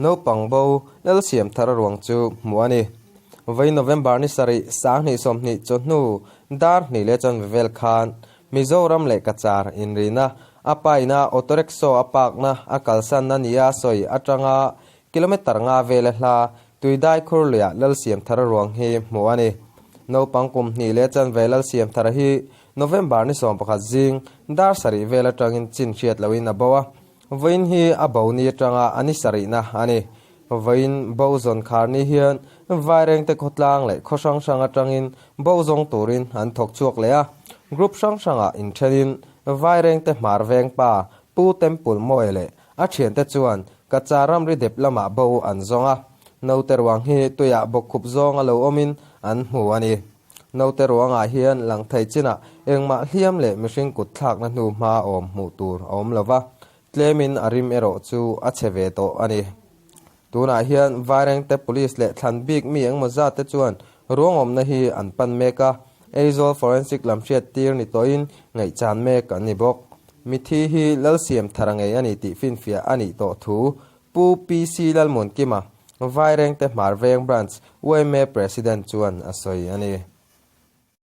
Naupang bo Lalsiamthara ruang chu hmuh a ni. Vawiin November ni sarih 2020 chawhnu dar hnih leh chanve vel khan Mizoram leh Cachar inrina a paina auto rickshaw a parkna a kalsanna nia sawi atanga kilometre nga vela hla Tuidai Khurluiah Lalsiamthara ruang hi hmuh a ni. Naupang kum hnih leh chanve Lalsiamthara hi November ni 11 zing dar sarih vel atangin chin hriat lohin a bo a. Vawiin hi a bo ni atanga a ni sarihna a ni. Vawiin bo zawn khar ni hian Vairengte khawtlang leh khaw hrang hrang atangin bo zawng turin an thawk chhuak leh a. Group hrang hrangah inthenin Vairengte hmar veng pa Pu Temple Mawia leh a thiante chuan Kacha ramri dep lamah bo an zawng a. Naute ruang hi tuiah bawkkhup zawng a lo awmin an hmu a ni. Naute ruangah hian lang thei chinah engmah hliam leh mihring kut thlakna hnu hma awm hmuh tur a awm lo va, tlemin a rim erawh chu a chhe ve tawh a ni. Tunah hian Vairengte Police leh thlan bik mi engmaw zat te chuan ruangawmna hi an pan mek a, Aizawl Forensic lam hriat tir ni tawhin ngaihchan mek an ni bawk. Mithi hi Lalsiam thar ngei a ni tih finfiah a nih tawh thu Pu PC Lalmuankima, Vairengte Hmarveng Branch yma President chuan a sawi a ni.